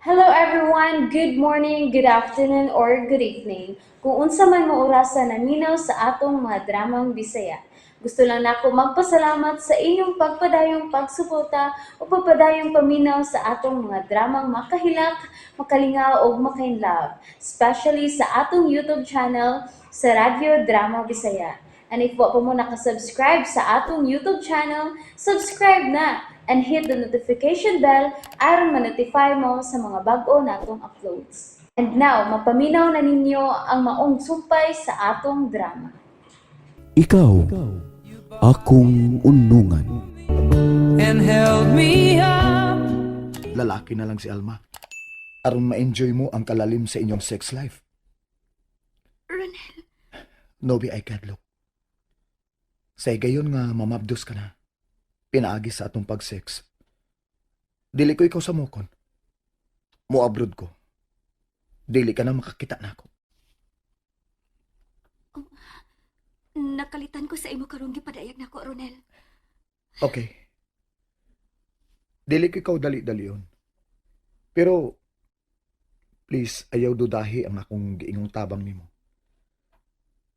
Hello everyone! Good morning, good afternoon, or good evening. Kung unsa man mo orasa naminaw sa atong mga dramang Bisaya. Gusto lang nako magpasalamat sa inyong pagpadayong pagsuporta o pagpadayong paminaw sa atong mga dramang makahilak, makalingaw ug makainlove, especially sa atong YouTube channel sa Radyo Drama Bisaya. And if wa pa mo nakasubscribe sa atong YouTube channel, subscribe na and hit the notification bell aron ma-notify mo sa mga bag-o natong uploads. And now, mapaminaw na ninyo ang maong sumpay sa atong drama. Ikaw, akong unungan. And held me up. Lalaki na lang si Alma. Aron ma-enjoy mo ang kalalim sa inyong sex life. Ronel, Nobi ay kadlok. Sa higayon nga mamabdos ka na. Pinaagi sa atong pag-sex. Dili ko ikaw samokon. Mo-abroad ko. Dili ka na makakita nako. Nakalitan ko sa imo karong gipadayag nako, Ronel. Okay. Dili ko ikaw dali-dali yun. Pero, please, ayaw dudahi ang akong giingong tabang nimo.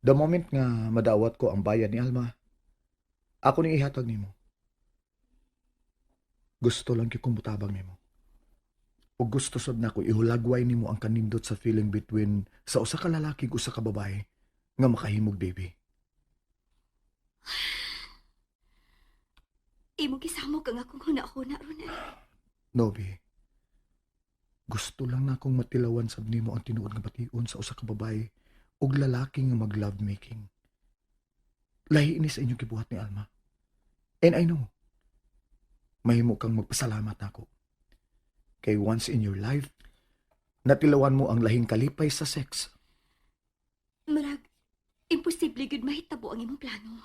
The moment nga madawat ko ang bayad ni Alma, ako ni ihatag nimo. Gusto lang gyud kong mutabang nimo. O gusto sad nako ihulagway nimo ang kanindot sa feeling between sa usa ka lalaki ug usa ka babae nga makahimog baby. Imo gisamok ang akong huna-huna, Ronel. Nobi, gusto lang na akong matilawan sab nimo ang tinuod nga bation sa usa ka babae ug lalaki nga mag lovemaking. Lahi ini sa inyong gibuhat ni Alma. And I know, mahimo kang magpasalamat nako. Kay once in your life, natilawan mo ang lahing kalipay sa sex. Marag, imposible gyud mahitabo ang imong plano.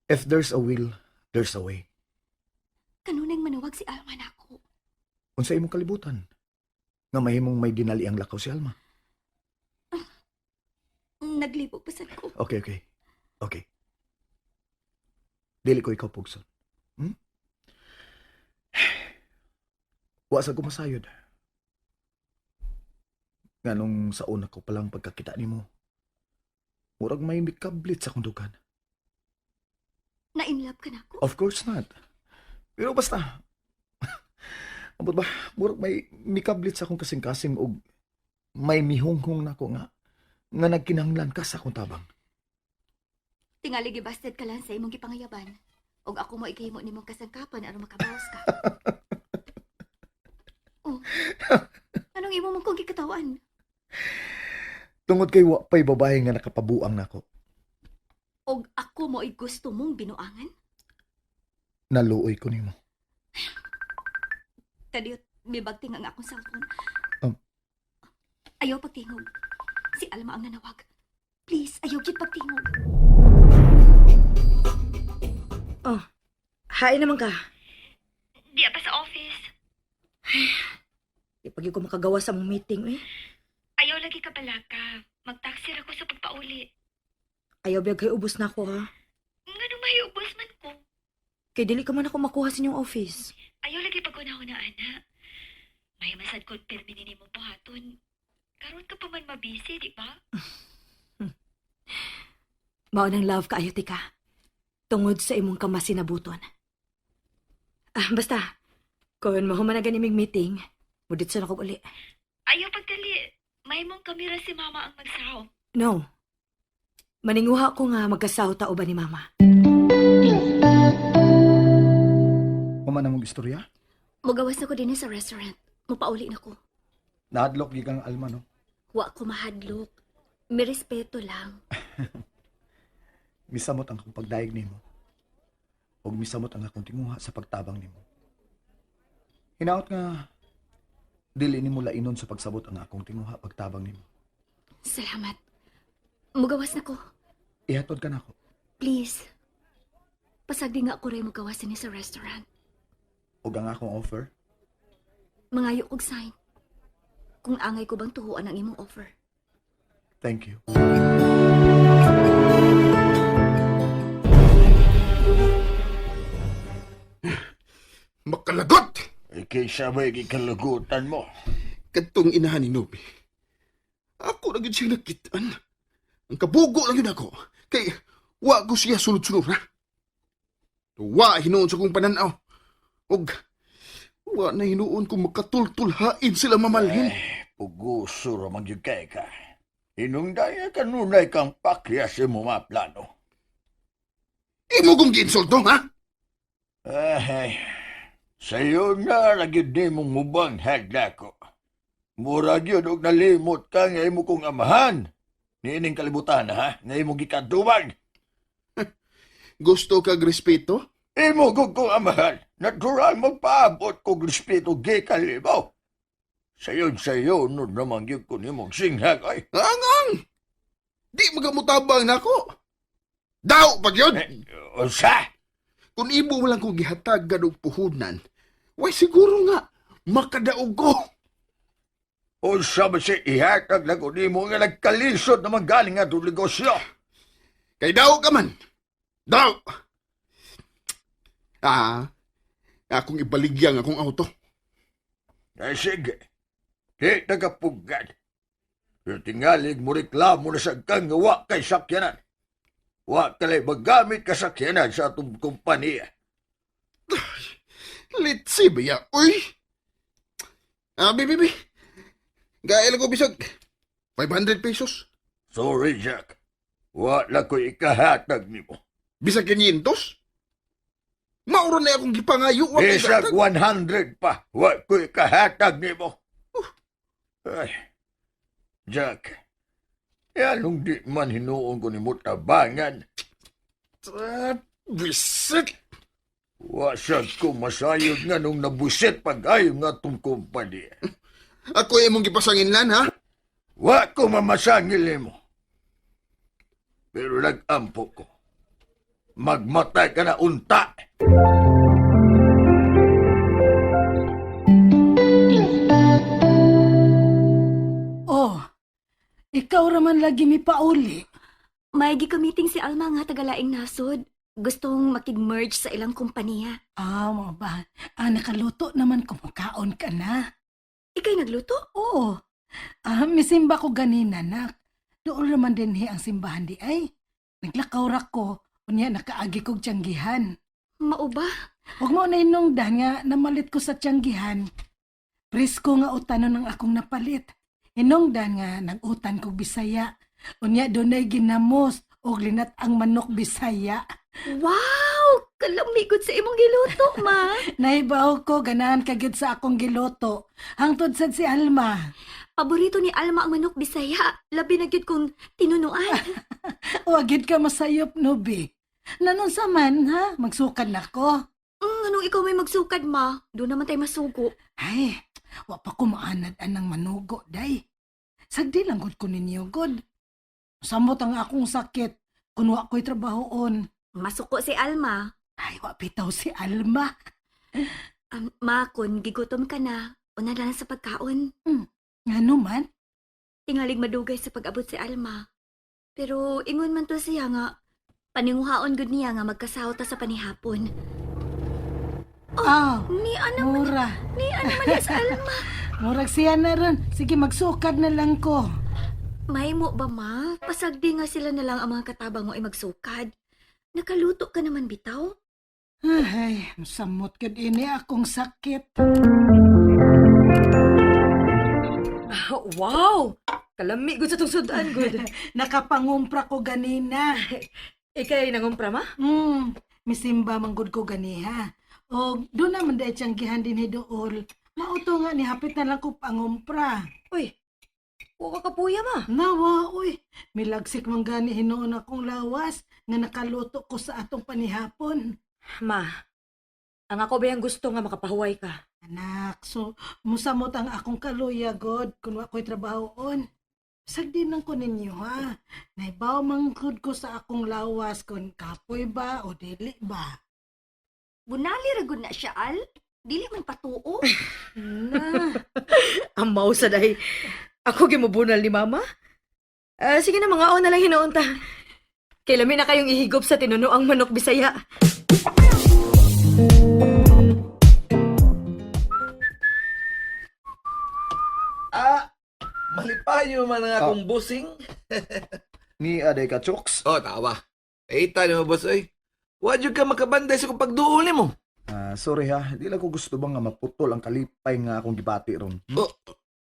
If there's a will, there's a way. Kanunay manawag si Alma nako. Unsa imong kalibutan? Nga mahimong may dinali ang lakaw si Alma. Naglibog pa sad ko. Okay. Okay. Dili ko ikaw pugson. Wa sa ko masayod. Nganong sa una ko palang pagkakita nimo, murag may mikablit sa akong dugan. Na in love ka nako. Of course not. Pero basta, ambot ba, murag may mikablit sa akong kasing-kasing og may mihunghong nako nga nga nagkinahanglan ka sa akong tabang. Tingali gibasted ka lang sa imong gipangayaban. Og ako mo igahimo nimong kasangkapan aron makabawas ka. Oh. Anong imo man kong gikatawan? Tungod kay wa pa'y babae nga nakapabuang nako. Og ako mo ay gusto mong binuangan? Naluoy ko nimo. Kadiyot, mibagting ang akong cellphone. Ayaw pagtingog. Si Alma ang nanawag. Please, ayaw gyud pagtingog. Oh, hain naman ka. Di pa sa office. Di pag ko makagawa sa mong meeting eh. Ayaw lagi ka balaka. Magtaxi ra ko sa pagpauli. Ayaw biyag kay ubos na ako ha. Ngano mahiubos man ko? Kay dili ka man ako makuha sa inyong office. Ayaw lagi paghunahuna, ana. May masad ko pirmi ni mo buhaton. Karon ka pa man mabisi, di ba? Mao nang love kaayo tika. Tungod sa imong kamasinabuton. Ah, basta. Kung mahuman na ganimig meeting, muditso na ko uli. Ayaw pagdali. May mong kamera si mama ang magsaw. No. Maninguha ko nga magkasaw ta ba ni mama. Human na mong istorya? Mugawas na ko din sa restaurant. Mupauli na ko. Nahadlok gyud kang Alma, no? Wa ko mahadlok. May respeto lang. Misamot ang akong pagdayeg nimo. Ug misamot ang akong tinguha sa pagtabang nimo. Hinaot nga dili nimo lainon sa pagsabot ang akong tinguha pagtabang nimo. Salamat. Mugawas na ko. Ihatod ka nako. Please. Pasagdi nga ako rin mugawas ni sa restaurant. Ug ang akong offer, Mangayo kog sign. Kung angay ko bang tuhuan ang imong offer. Thank you. Makalagot! Eh, kaysa may gikalagutan mo. Kadtong inahan ni Nobi. Ako na gyud siya nakitaan. Ang kabugo lang yun ako. Kay, wa ko siya sunod-sunod, ha? Wa hinuon sa kong pananaw. Og, wa na hinuon kung makatultulhain sila mamalhin. Puguso ra man gyud kay ka. Hinungday kanunay kang pakya sa imong mga plano. Imo kong giinsulto, ha? Ay, sayo na lagi di mong mubang hagla ko. Mura gyud og nalimot ka nga imo kong amahan. Niining kalibutan ha, nga imo gikadumag. Gusto kag respeto? Imo gud kong amahan. Natural magpaabot kog respeto gikan nimo. Sayon sayo nun naman gyud ko nimong singhag ay. Angang! Di magamutabang nako. Daw pag yun! Eh, unsa? Kung imo walang kong gihatag og puhunan, way siguro nga, makadaog ko. Unsa ba siya ihatag na ko nimo nga nagkalisod naman galing nga negosyo? Kay daw ka man. Daw! Ah, akong ibaligyang akong auto. Ay sige, di tagapugad. Pero tingalig mo reklamo na sa kang nga wa kay sakyanan. Wa kalay magamit kasakyanan sa atong kumpanya. Litsi ba ya? Uy! Ah, bi, bi, bi. Gael ko bisag. 500 pesos. Sorry, Jack. Wa lang ko'y ikahatag nimo. Bisag 500? Mauro na akong gipangayo. Wa kay Bisag gatag. 100 pa. Wa ko'y ikahatag nimo. Ay, Jack. Yan di man hinuon ko nimo tabangan. Ah, Bisit! Wa sad ko masayod nga nung nabusit pag-ayo nga atong kumpanya. Ako imong gipasanginlan, ha? Wa ko mamasangil nimo. Pero nag-ampo ko. Magmatay ka na unta. Oh, ikaw raman lagi mi pauli. May gikamiting si Alma nga tagalaing nasod. Gustong makig-merge sa ilang kompanya. Ah, mo ba? Ah, nakaluto naman kumukaon ka na. Ikay nagluto? Oo. Ah, misimba ko ganina, nak. Doon raman din hi ang simbahan di ay. Naglakaw ra ko, unya nakaagi kog tiyanggihan. Mao ba? Huwag mo na inungdan nga namalit ko sa tiyanggihan. Presko nga utanon ang akong napalit. Inungdan nga nag-utan kog Bisaya. Unya dunay ginamos og linat ang manok Bisaya. Wow! Kalamigod sa imong giluto, ma. Naibaw ko, ganahan ka gyud sa akong giluto. Hangtod sad si Alma. Paborito ni Alma ang manok Bisaya. Labi na gyud kung tinunuan. Wa gyud ka masayop, Nubi. Nanon sa man, ha? Magsukad na ko. Anong ikaw may magsukad, ma? Doon naman tayo masugo. Ay, wa pa ko maanad anang manugo, day. Sagdi lang gud ko ninyo, god. Samot ang akong sakit kun wa ko'y trabahoon. Masuko si Alma. Ay, wa bitaw si Alma. Ma, kun gigutom ka na, una na lang sa pagkaon. Ngano man? Tingalig madugay sa pag-abot si Alma. Pero ingon man to siya nga, paninguhaon gud niya nga magkasaw ta sa panihapon. Ah, Ni ano man, mura. ni ano man ni sa Alma. Murag siya na ron. Sige, magsukad na lang ko. May mo ba, ma? Pasagdi nga sila na lang ang mga katabang mo ay magsukad. Nakaluto ka naman bitaw? Ay, samot gud ini akong sakit. Wow! Kalami gud sa tong sudan gud. Nakapangumpra ko ganina. Ikay nangumpra ma? Misimba manggod ko ganiha. O doon naman dahil tiyanggihan din hidool. Mauto nga ni hapit na lang ko pangumpra. Uy. Wa ka kapuya ma. Nawa, uy, milagsik man gani hinuon akong lawas nga nakaluto ko sa atong panihapon. Ma. Ang ako ba yung gusto nga makapahuway ka? Anak, so musamot ang akong kaluya god kun wa ko'y trabahoon. Sagdi nang ko ninyo ha. Naibaw manggod ko sa akong lawas kun kapoy ba o dili ba. Bunali ra gud na siya, Al. Dili man patuo. Na. Amaw sa dahi. Ako gimubunal ni mama. Ah, sige na mga na lang hinuon ta. Kay lami na kayong ihigop sa tinunoang manok Bisaya. Ah, malipayo man ang akong busing. Ni aday ka, Chooks. Oh, tawa. Eh, tani mo, boss, oy. Wa jud ka makabanday sa kong pagduol nimo. Ah, sorry ha, di lang ko gusto bang nga maputol ang kalipay nga akong gibati ron. Oh,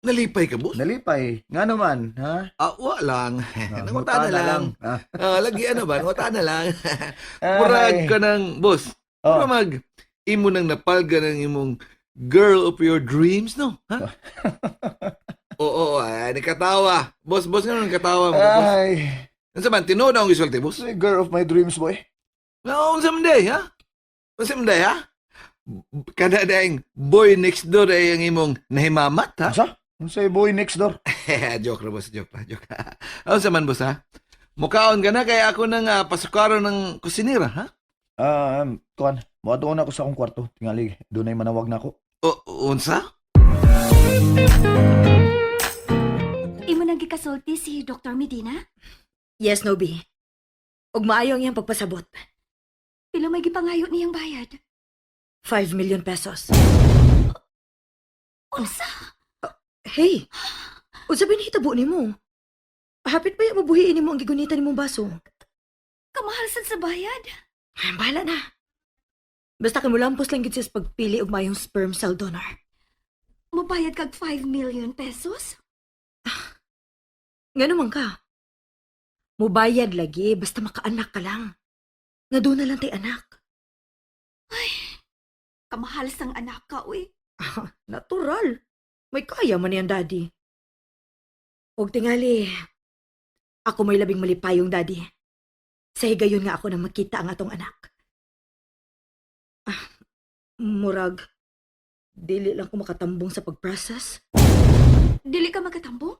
nalipay ka, boss? Nalipay, nga naman, ha? Ah, wa lang. Ah, Nanguta na lang. Ah. Ah, lagi ano ba? Nanguta na lang. Murag ka ng, boss. Oh. Murag mag, imo nang napalga ng imong girl of your dreams, no? Ha? Oo, ay, nakatawa. Boss, boss, nga nakatawa mo, boss. Ay, Unsa man, tinuod ang gisulti, boss? say girl of my dreams, boy. No, unsa man day, ha? Unsa man day, ha? Kada daing boy next door ay ang imong nahimamat, ha? Unsa? Unsay boy next door? Joke ra, boss, joke ra, joke. Unsa man, boss, ha? Mukaon ka na kaya ako nang pasukaron ng kusinira, ha? Ah, kuan, moadto na ako sa akong kwarto. Tingali, dunay manawag na ako. O, unsa? Imo nang gikasulti si Dr. Medina? Yes, Nobi. Ug maayo ang iyang pagpasabot. Pila may gipangayo niyang bayad? 5 million pesos. Unsa? Hey, unsa ba nahitabo nimo? Hapit ba yung mabuhiin nimo ang gigunitan nimong baso? Kamahal sad sa bayad. Ay, bahala na. Basta kay mulampos lang gid siya sa pagpili og maayong sperm cell donor. Mobayad kag 5 million pesos? Ngano man ka? Mubayad lagi basta makaanak ka lang. Nga doon na lang tay anak. Kamahal sang anak ka, uy. Ah, natural. May kaya man niyang daddy. Og tingali, ako may labing malipayong daddy. Sa higayon nga ako na makita ang atong anak. Ah, murag, dili lang ko makatambong sa pag-process. Dili ka makatambong?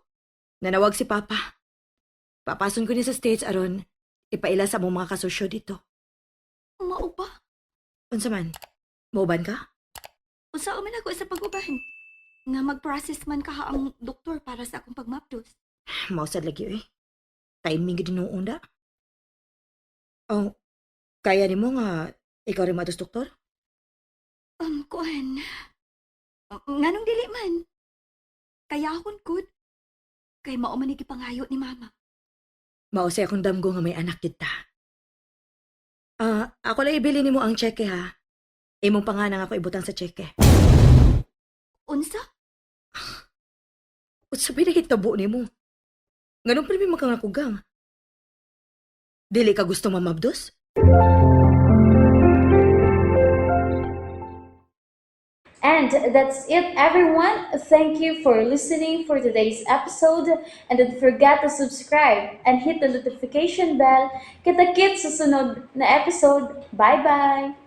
Nanawag si Papa. Papason ko niya sa States aron ipaila sa among mga kasosyo dito. Mao ba? Unsa man? Mauban ka? Unsa man ako sa pag-uban? Nga mag-process man kaha ang doktor para sa akong pagmapdos. Mausad lagi eh. Timing gid noon da. Oh, kaya nimo nga ikaw rin matos doktor? Kuan. Nganong dili man? Kayahon gud. Kay mao man ni gipangayo ni mama. Mausay akong damgo nga may anak kita. Ah, ako lang ibili nimo ang cheque ha. Imong panganang ako ibutang sa cheque. Unsa? Unsa bay nahitabo nimo? Nganong primi makangakugang? Dili ka gusto mamabdos? And that's it, everyone. Thank you for listening for today's episode. And don't forget to subscribe and hit the notification bell. Kita-kits sa sunod na episode. Bye-bye!